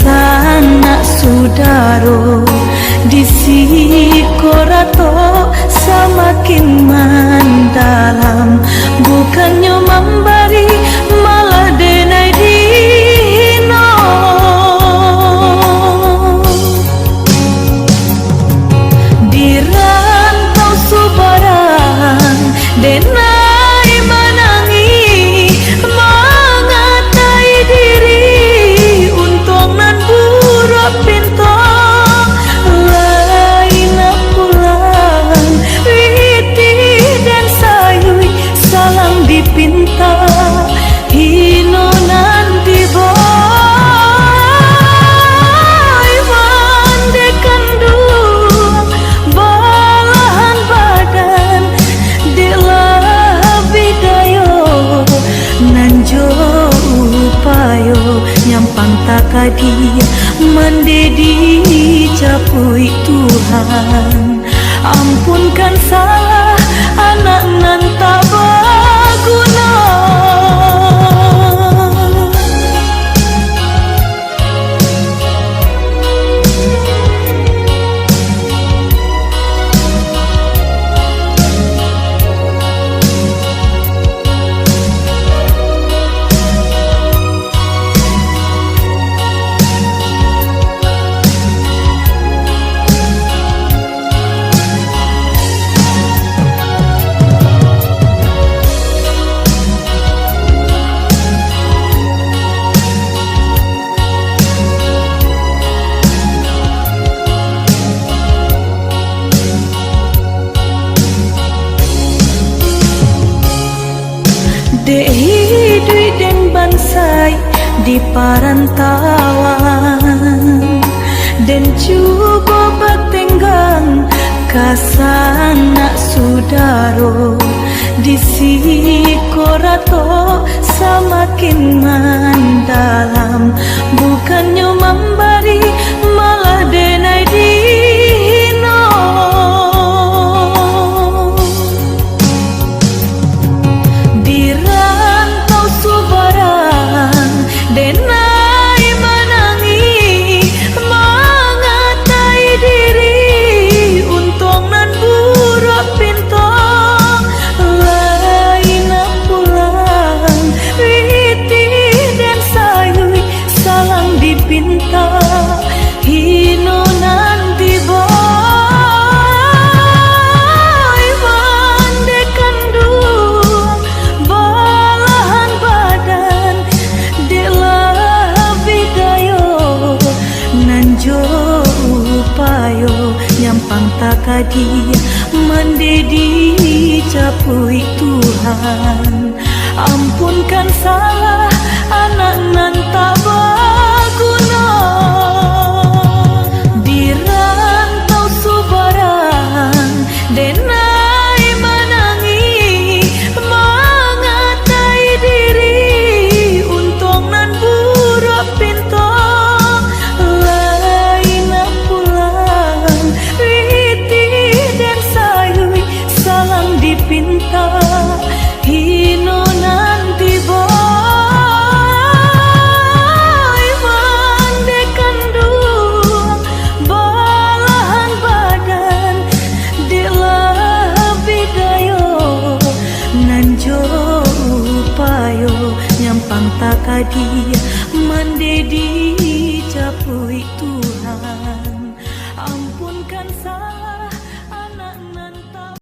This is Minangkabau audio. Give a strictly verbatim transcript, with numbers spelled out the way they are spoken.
Sanak sudaro, di siko rato samakin mandalam, bukannyo mambari, malah denai dihino. Di rantau subarang, denai manangih, mangatai diri, untuang nan buruak pinto, lai nak pulang, pitih den sayuik, salang dipinta, hino nan tibo. Iman dek kanduang, balahan badan, dek lah abih dayo, nan jo upayo, nyampang takadi, mande dijapuik Tuhan. Ampunkan salah anak nan tak baguno. Dek iduik den bansaik di parantauan, den cubo batenggang ka sanak sudaro, di siko rato samakin mandalam, bukannyo mambari, malah denai dihino. Di rantau subarang, denai manangih, mangatai diri, untuang nan buruak pinto, lai nak pulang, pitih den sayuik, salang dipinta, hino nan tibo. Iman dek kanduang, balahan badan, dek lah abih dayo, nan jo upayo, nyampang takadi, mande dijapuik Tuhan. Ampunkan salah anak nan tak baguno. Di rantau subarang, denai manangih, mangatai diri, untuang nan buruak pinto, lai nak pulang, pitih den sayuik, salang dipinta, hino nan tibo. Iman dek kanduang, balahan badan, dek lah abih dayo, nan jo upayo, nyampang takadi, mande dijapuik Tuhan.